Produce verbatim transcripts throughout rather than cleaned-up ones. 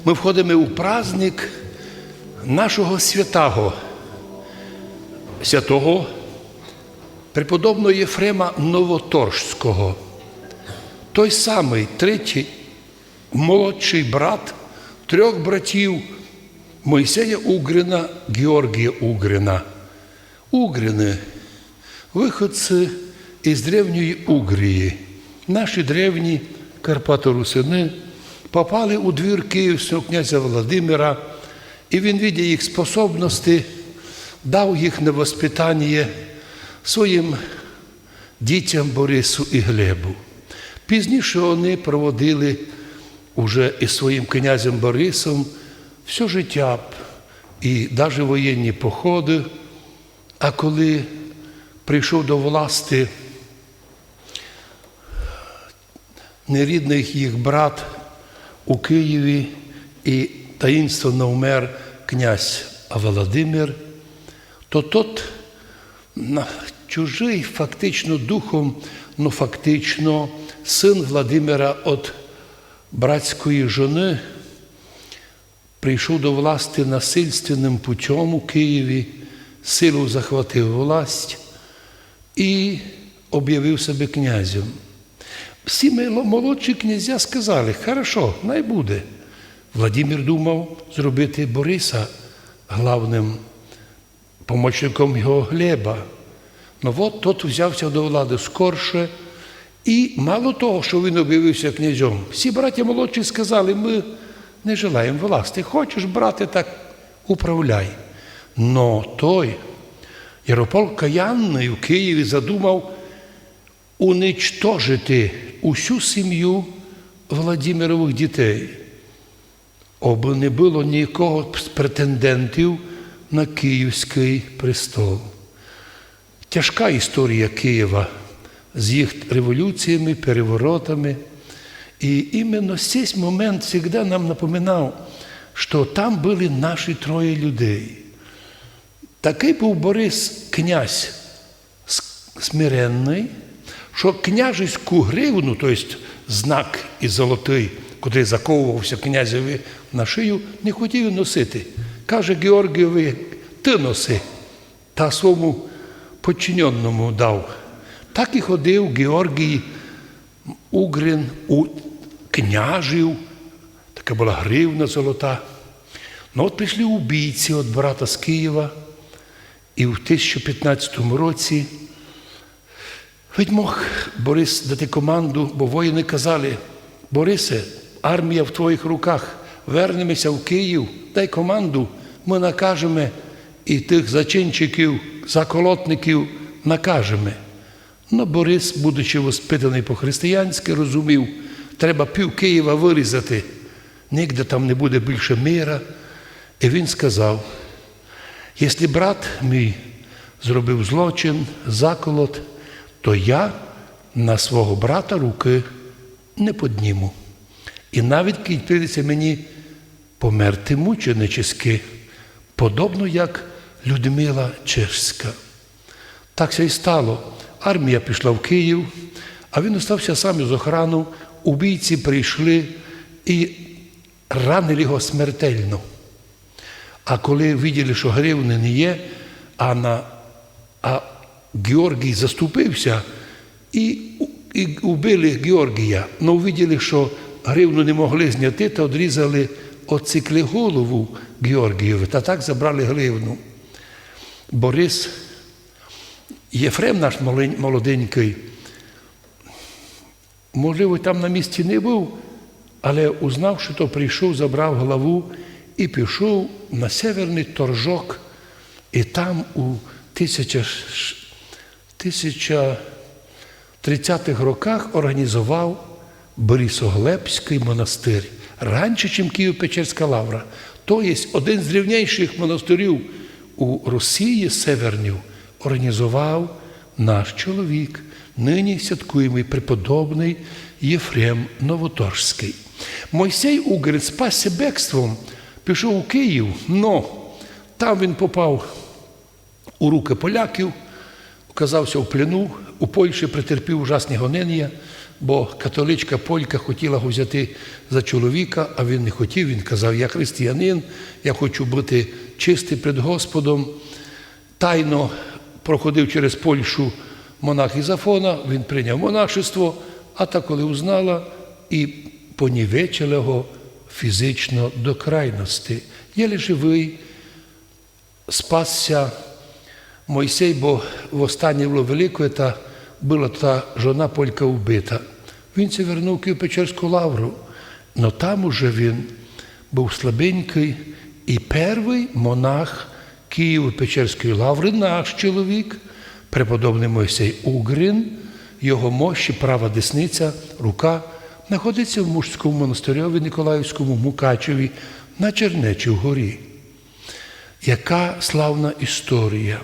Мы входиме у праздник нашого святаго, святого преподобного Єфрема Новоторжського. Той самый третій, молодший брат трьох братів Мойсея Угрина, Георгія Угрина. Угрины, выходцы из древньої Угрії. Наші древні карпаторусины попали у двір київського князя Владимира, і він, видя їх способности, дав їх на воспитаніє своїм дітям Борису і Глебу. Пізніше они проводили уже із своїм князем Борисом всьо життя і даже воєнні походы. А коли прийшов до власти нерідный їх брат у Києві і таїнственно вмер князь Владимир, то тот на-, чужый фактично духом, но фактично сын Владимира од братської жоны, прийшов до власти насильственным путём у Києві, силою захватив власть і обявив себе князем. Всі мело-, молодші князя сказали: «Хорошо, най буде». Владимир думав зробити Бориса главным помочником його Глеба. Но вот тот взяв ся до влады скорше, і мало того, што він обявив ся князьом, всі братя молодші сказали: «Мы не желаєме власти. Хочеш, брате, так управляй». Но той Ярополк Каянный у Києві задумав уничтожити усю сім'ю Владимировых дітей, обы не было нікого з претендентів на київськый престол. Тяжка історія Києва з їх революціями, переворотами. І іменно сей момент всегда нам напоминав, што там были наші троє людей. Такый быв Борис князь с-, смиренный, што княжеську гривну, то єсть знак із золотый, котрый заковував ся князеві на шию, не хотів носити. Каже Георгієві: «Ты носи». Та свому подчинённому дав. Так і ходив Георгій Угрин у княжів, така была гривна золота. Но от прийшли убійці од брата з Києва, і в тисяча пятнадцятому році ведь мог Борис дати команду, бо воїны казали: «Борисе, армія в твоїх руках, вернеме ся в Київ, дай команду, мы накажеме і тых зачинщиків, заколотників накажеме». Но Борис, будучи воспитаный по-християнськы, розумів, треба пів Києва вырізати, нигде там не буде більше мира. І він сказав: «Єсли брат мій зробив злочин, заколот, то я на свого брата рукы не подніму. І навіть кідь прийде ся мені померти мученически, подобно як Людмила Чешська». Так ся й стало. Армія пішла в Київ, а він остав ся сам із охрану. Убійці прийшли і ранили його смертельно. А коли виділи, што гривны не є, а на, а Георгій заступив ся, і, і убили Георгія. Но увиділи, што гривну не могли зняти, та одрізали одсікли голову Георгієві, та так забрали гривну. Борис Єфрем, наш малень-, молоденькый, можливо, там на місці не быв, але узнав, што то прийшов, забрав главу і пішов на северный Торжок. І там у тисяча ш-, тисяча тридцятых роках організовав Борисоглебськый монастырь. Раньше, чим Києво-Печерська лавра. То єсть один з древнійшых монастырів у Росії северній, організовав наш чоловік, нині святкуємый преподобный Єфрем Новоторжськый. Мойсей Угрин спасся бегством, пішов у Київ, но там він попав у рукы поляків, оказав ся в плену, у Польщі претерпів ужасні гоненія, Бо католичка полька хотіла го взяти за чоловіка, а він не хотів. Він казав: «Я християнин, я хочу быти чистый пред Господом». Тайно проходив через Польщу монах із Афона, він прийняв монашество, а та, коли узнала, і понівечила го фізично до крайности. Єлі живый, спасся Мойсей, бо восстаня было великоє, та была та жона полька убита. Він ся вернув в Києво-Печерську лавру, но там уже він быв слабенькый, і первый монах Києво-Печерської лавры, наш чоловік, преподобный Мойсей Угрин, його мощі, права десниця, рука, находиться в Мужському монастырьови Николаївському в Мукачеві на Чернечій горі. Яка славна історія!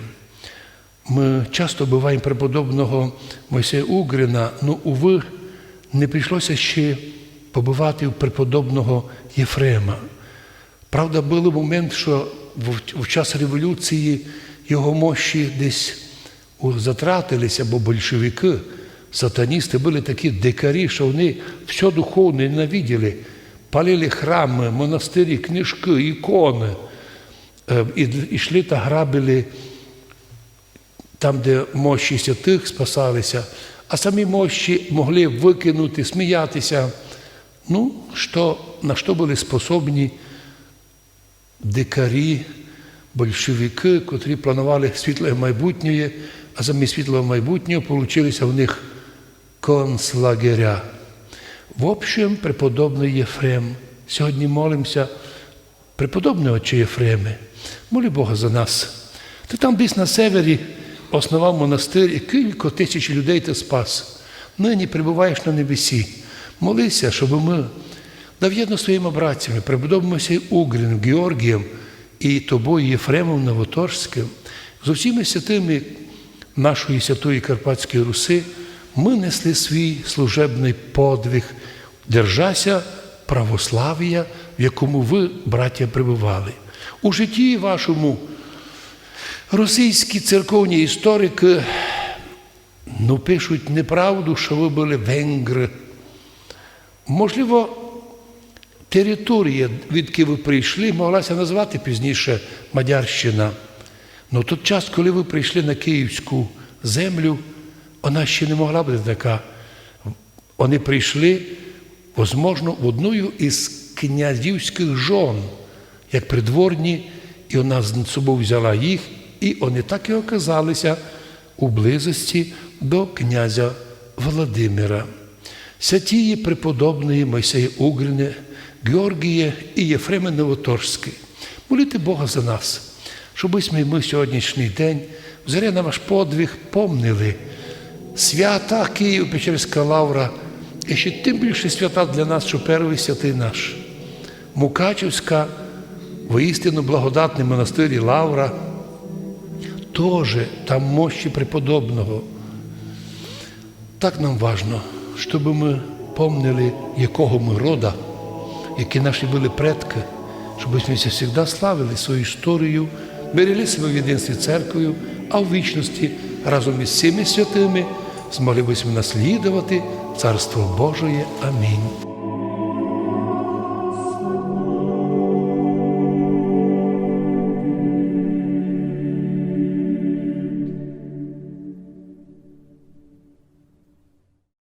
Мы часто бываєме преподобного Мойсея Угрина, но, увы, не прийшло ся ще побывати у преподобного Єфрема. Правда, быв момент, што в, в час революції його мощі десь у-, затратили ся, бо большевикы, сатаністы, были такі дикарі, што они всьо духовне ненавиділи. Палили храмы, монастырі, книжкы, іконы. Е, і, йшли та грабили там, де мощі святых спасали ся, а самі мощі могли выкинути, сміяти ся. Ну, што, на што были способні дикарі, большевикы, котрі планували світлоє майбутнє, а замість світлого майбутнього получили ся в них концлагеря. В общем, преподобный Єфрем, сьогодні молимося: «Преподобный отче Єфреме, моли Бога за нас. Ты там десь на севері основав монастырь і кілько тисяч людей ты спас. Нині пребуваєш на небесі. Моли ся, щобы мы, да вєдно з твоїми братями, преподобным Мойсеєм Угриним, Георгієм і тобою, Єфремом Новоторськым, з усіма святыми нашої святої Карпатської Руси, мы несли свій служебный подвиг, держася православія, в якому вы, браття, пребывали. У житті вашому російські церковні історикы, ну, пишуть неправду, што вы были венгры». Можливо, територія, відки вы прийшли, могла ся назвати пізніше Мадярщина. Но тот час, коли вы прийшли на київську землю, она ще не могла быти така. Они прийшли, возможно, в одную із князівськых жон, як придворні, і она з собою взяла їх, і они так і оказали ся у близості до князя Владимира. Святії преподобні Мойсеї Угрины, Георгіє і Єфреме Новоторські, молите Бога за нас, щобы сьме мы сьогоднішній день, взирая на ваш подвиг, помнили: свята Києво-Печерська лавра, і ще тым більше свята для нас, што первый святый наш, Мукачевська, воістину благодатный монастырь і лавра, тоже там мощі преподобного. Так нам важно, щобы мы помнили, якого мы рода, які наші были предкы, щобы мы всегда славили свою історію, мирили себе в єдинстві церквою, а в вічности разом із всіма святыми змогли бы мы наслідовати Царство Божоє. Амінь.